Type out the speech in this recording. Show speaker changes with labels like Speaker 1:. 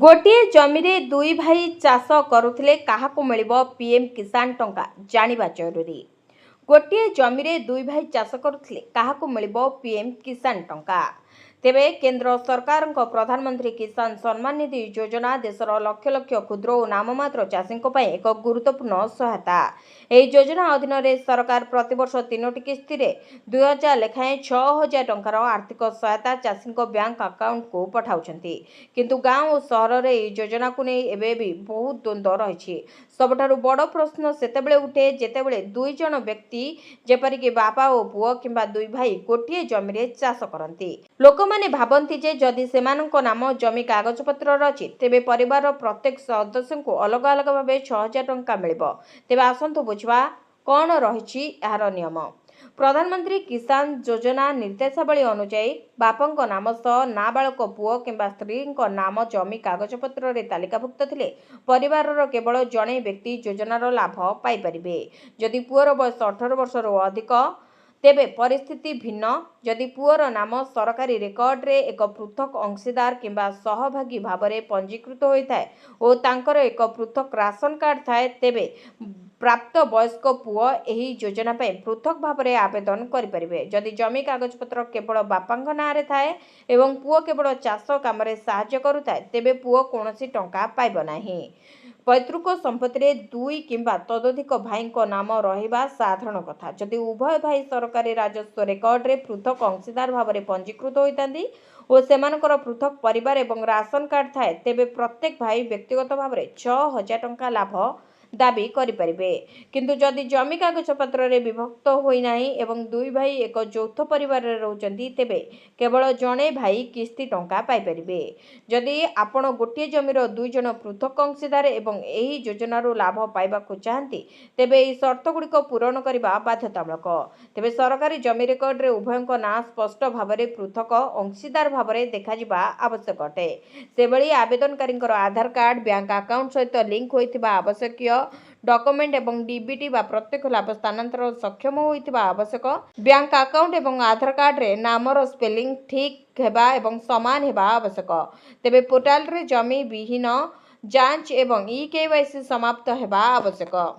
Speaker 1: ଗୋଟିଏ ଜମିରେ ଦୁଇ ଭାଇ ଚାଷ କରୁଥିଲେ କାହାକୁ ମିଳିବ ପିଏମ୍ କିଷାନ ଟଙ୍କା, ଜାଣିବା ଜରୁରୀ। ଗୋଟିଏ ଜମିରେ ଦୁଇ ଭାଇ ଚାଷ କରୁଥିଲେ କାହାକୁ ମିଳିବ ପିଏମ୍ କିଷାନ ଟଙ୍କା? ତେବେ କେନ୍ଦ୍ର ସରକାରଙ୍କ ପ୍ରଧାନମନ୍ତ୍ରୀ କିଷାନ ସମ୍ମାନ ନିଧି ଯୋଜନା ଦେଶର ଲକ୍ଷ ଲକ୍ଷ କ୍ଷୁଦ୍ର ଓ ନାମମାତ୍ର ଚାଷୀଙ୍କ ପାଇଁ ଏକ ଗୁରୁତ୍ୱପୂର୍ଣ୍ଣ ସହାୟତା। ଏହି ଯୋଜନା ଅଧୀନରେ ସରକାର ପ୍ରତିବର୍ଷ ତିନୋଟି କିସ୍ତିରେ 2000 ଲେଖାଏଁ 6000 ଟଙ୍କାର ଆର୍ଥିକ ସହାୟତା ଚାଷୀଙ୍କ ବ୍ୟାଙ୍କ ଆକାଉଣ୍ଟକୁ ପଠାଉଛନ୍ତି। କିନ୍ତୁ ଗାଁ ଓ ସହରରେ ଏହି ଯୋଜନାକୁ ନେଇ ଏବେ ବି ବହୁତ ଦ୍ୱନ୍ଦ୍ୱ ରହିଛି। ସବୁଠାରୁ ବଡ଼ ପ୍ରଶ୍ନ ସେତେବେଳେ ଉଠେ, ଯେତେବେଳେ ଦୁଇ ଜଣ ବ୍ୟକ୍ତି, ଯେପରିକି ବାପା ଓ ପୁଅ କିମ୍ବା ଦୁଇ ଭାଇ, ଗୋଟିଏ ଜମିରେ ଚାଷ କରନ୍ତି। ଲୋକମାନେ ଭାବନ୍ତି ଯେ ଯଦି ସେମାନଙ୍କ ନାମ ଜମି କାଗଜପତ୍ରରେ ଅଛି, ତେବେ ପରିବାରର ପ୍ରତ୍ୟେକ ସଦସ୍ୟଙ୍କୁ ଅଲଗା ଅଲଗା ଭାବେ 6000 ଟଙ୍କା ମିଳିବ। ତେବେ ଆସନ୍ତୁ ବୁଝିବା କ'ଣ ରହିଛି ଏହାର ନିୟମ। ପ୍ରଧାନମନ୍ତ୍ରୀ କିଷାନ ଯୋଜନା ନିର୍ଦ୍ଦେଶାବଳୀ ଅନୁଯାୟୀ, ବାପାଙ୍କ ନାମ ସହ ନାବାଳକ ପୁଅ କିମ୍ବା ସ୍ତ୍ରୀଙ୍କ ନାମ ଜମି କାଗଜପତ୍ରରେ ତାଲିକାଭୁକ୍ତ ଥିଲେ ପରିବାରର କେବଳ ଜଣେ ବ୍ୟକ୍ତି ଯୋଜନାର ଲାଭ ପାଇପାରିବେ। ଯଦି ପୁଅର ବୟସ 18 ବର୍ଷରୁ ଅଧିକ, ତେବେ ପରିସ୍ଥିତି ଭିନ୍ନ। ଯଦି ପୁଅର ନାମ ସରକାରୀ ରେକର୍ଡରେ ଏକ ପୃଥକ ଅଂଶୀଦାର କିମ୍ବା ସହଭାଗୀ ଭାବରେ ପଞ୍ଜୀକୃତ ହୋଇଥାଏ ଓ ତାଙ୍କର ଏକ ପୃଥକ ରାସନ କାର୍ଡ ଥାଏ, ତେବେ ପ୍ରାପ୍ତ ବୟସ୍କ ପୁଅ ଏହି ଯୋଜନା ପାଇଁ ପୃଥକ ଭାବରେ ଆବେଦନ କରିପାରିବେ। ଯଦି ଜମି କାଗଜପତ୍ର କେବଳ ବାପାଙ୍କ ନାଁରେ ଥାଏ ଏବଂ ପୁଅ କେବଳ ଚାଷ କାମରେ ସାହାଯ୍ୟ କରୁଥାଏ, ତେବେ ପୁଅ କୌଣସି ଟଙ୍କା ପାଇବ ନାହିଁ। ପୈତୃକ ସମ୍ପତ୍ତିରେ ଦୁଇ କିମ୍ବା ତତୋଧିକ ଭାଇଙ୍କ ନାମ ରହିବା ସାଧାରଣ କଥା। ଯଦି ଉଭୟ ଭାଇ ସରକାରୀ ରାଜସ୍ୱ ରେକର୍ଡରେ ପୃଥକ ଅଂଶୀଦାର ଭାବରେ ପଞ୍ଜୀକୃତ ହୋଇଥାନ୍ତି ଓ ସେମାନଙ୍କର ପୃଥକ ପରିବାର ଏବଂ ରାସନ କାର୍ଡ ଥାଏ, ତେବେ ପ୍ରତ୍ୟେକ ଭାଇ ବ୍ୟକ୍ତିଗତ ଭାବରେ 6000 ଟଙ୍କା ଲାଭ ଦାବି କରିପାରିବେ। କିନ୍ତୁ ଯଦି ଜମି କାଗଜପତ୍ରରେ ବିଭକ୍ତ ହୋଇନାହିଁ ଏବଂ ଦୁଇ ଭାଇ ଏକ ଯୌଥ ପରିବାରରେ ରହୁଛନ୍ତି, ତେବେ କେବଳ ଜଣେ ଭାଇ କିସ୍ତି ଟଙ୍କା ପାଇପାରିବେ। ଯଦି ଆପଣ ଗୋଟିଏ ଜମିର ଦୁଇ ଜଣ ପୃଥକ ଅଂଶୀଦାର ଏବଂ ଏହି ଯୋଜନାରୁ ଲାଭ ପାଇବାକୁ ଚାହାନ୍ତି, ତେବେ ଏହି ସର୍ତ୍ତଗୁଡ଼ିକ ପୂରଣ କରିବା ବାଧ୍ୟତାମୂଳକ। ତେବେ ସରକାରୀ ଜମି ରେକର୍ଡରେ ଉଭୟଙ୍କ ନାଁ ସ୍ପଷ୍ଟ ଭାବରେ ପୃଥକ ଅଂଶୀଦାର ଭାବରେ ଦେଖାଯିବା ଆବଶ୍ୟକ ଅଟେ। ସେଭଳି ଆବେଦନକାରୀଙ୍କର ଆଧାର କାର୍ଡ, ବ୍ୟାଙ୍କ ଆକାଉଣ୍ଟ ସହିତ ଲିଙ୍କ ହୋଇଥିବା ଆବଶ୍ୟକୀୟ ଡକ୍ୟୁମେଣ୍ଟ ଏବଂ ଡିବିଟି ବା ପ୍ରତ୍ୟକ୍ଷ ଲାଭ ସ୍ଥାନାନ୍ତର ସକ୍ଷମ ହୋଇଥିବା ଆବଶ୍ୟକ। ବ୍ୟାଙ୍କ ଆକାଉଣ୍ଟ ଏବଂ ଆଧାର କାର୍ଡରେ ନାମର ସ୍ପେଲିଂ ଠିକ୍ ହେବା ଏବଂ ସମାନ ହେବା ଆବଶ୍ୟକ। ତେବେ ପୋର୍ଟାଲରେ ଜମି ବିହୀନ ଯାଞ୍ଚ ଏବଂ ଇ କେୱାଇସି ସମାପ୍ତ ହେବା ଆବଶ୍ୟକ।